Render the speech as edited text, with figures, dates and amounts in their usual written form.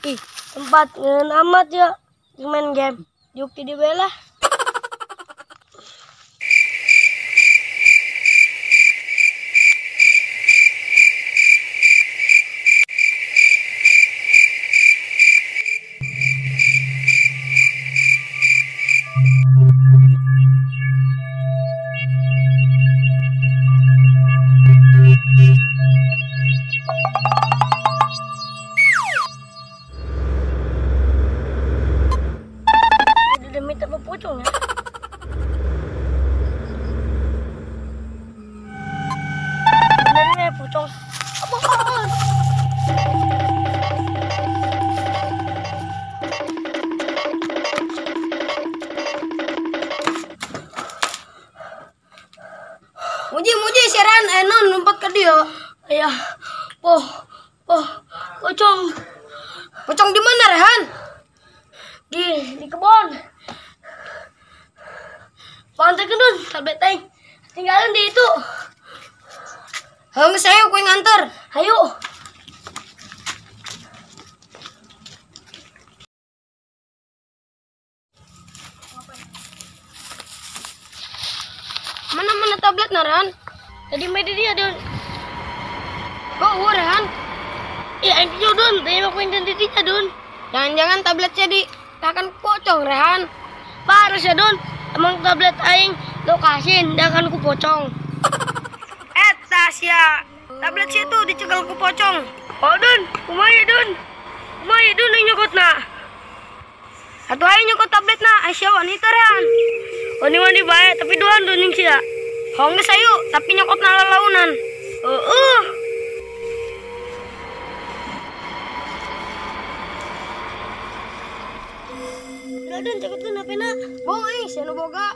Ih, tempat ngeun amat ya. Main game. Juk di belah. Pocong ya. Benernya pocong. Apaan? Muji siaran enon lompat ke dia. Ayah, pocong. Pocong di mana, Rehan? Di kebun. Pantai kendun, tablet aing. Tinggalin di itu. Hang saya kowe nganter. Ayo. Mana tablet Rehan? Tadi main dia, Dun. Kok Rehan? Iya, aing tuh, Dun. Tadi mau kowe identitasnya, Dun. Jangan-jangan tabletnya di takkan pocong, Rehan. Parah ya, Dun. Emang tablet aing lokasin dan kan ku pocong. Tasya, tablet situ dicegal ku pocong. Oh Dun, kumaha Dun? Kumaha Dun yang nyokotna? Atuh aing nyokot tabletna, Aisyah wanita Rehan. Wani-wani bae, tapi duan Dun yang sia. Hong geus ayu, tapi nyokotna lalaunan. Heeh. Dun, cokotkeun HP-na. Boh, sia nu boga.